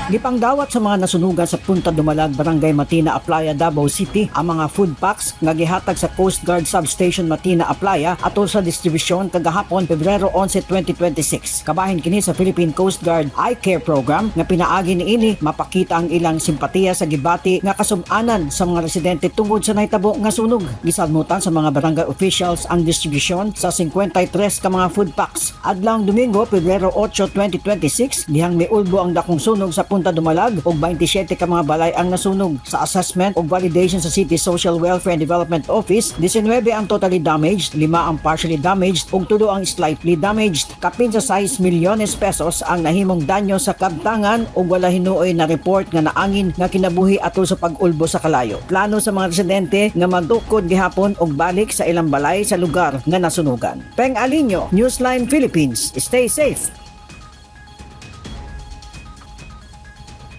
Gipangdawat sa mga nasunugan sa Punta Dumalag, Barangay Matina, Aplaya, Davao City ang mga food packs nga gihatag sa Coast Guard Substation Matina, Aplaya atol sa distribusyon kagahapon, Pebrero 11, 2026. Kabahin kini sa Philippine Coast Guard Eye Care Program nga pinaagi niini mapakita ang ilang simpatiya sa gibati nga kasub-anan sa mga residente tungod sa nahitabo nga sunog. Gisalmutan sa mga barangay officials ang distribusyon sa 53 ka mga food packs. Adlawng Domingo, Pebrero 8, 2026, dihang miulbo ang dakong sunog sa Punta Dumalag ug 27 ka mga balay ang nasunog. Sa assessment ug validation sa City Social Welfare and Development Office, 19 ang totally damaged, 5 ang partially damaged ug 3 ang slightly damaged. Kapin sa 6 milyones pesos ang nahimong danyo sa kabtangan ug wala hinuoy na report nga naangin nga kinabuhi atol sa pag-ulbo sa kalayo. Plano sa mga residente nga magtukod gihapon og balik sa ilang balay sa lugar nga nasunugan. Peng Alinio, Newsline Philippines. Stay safe.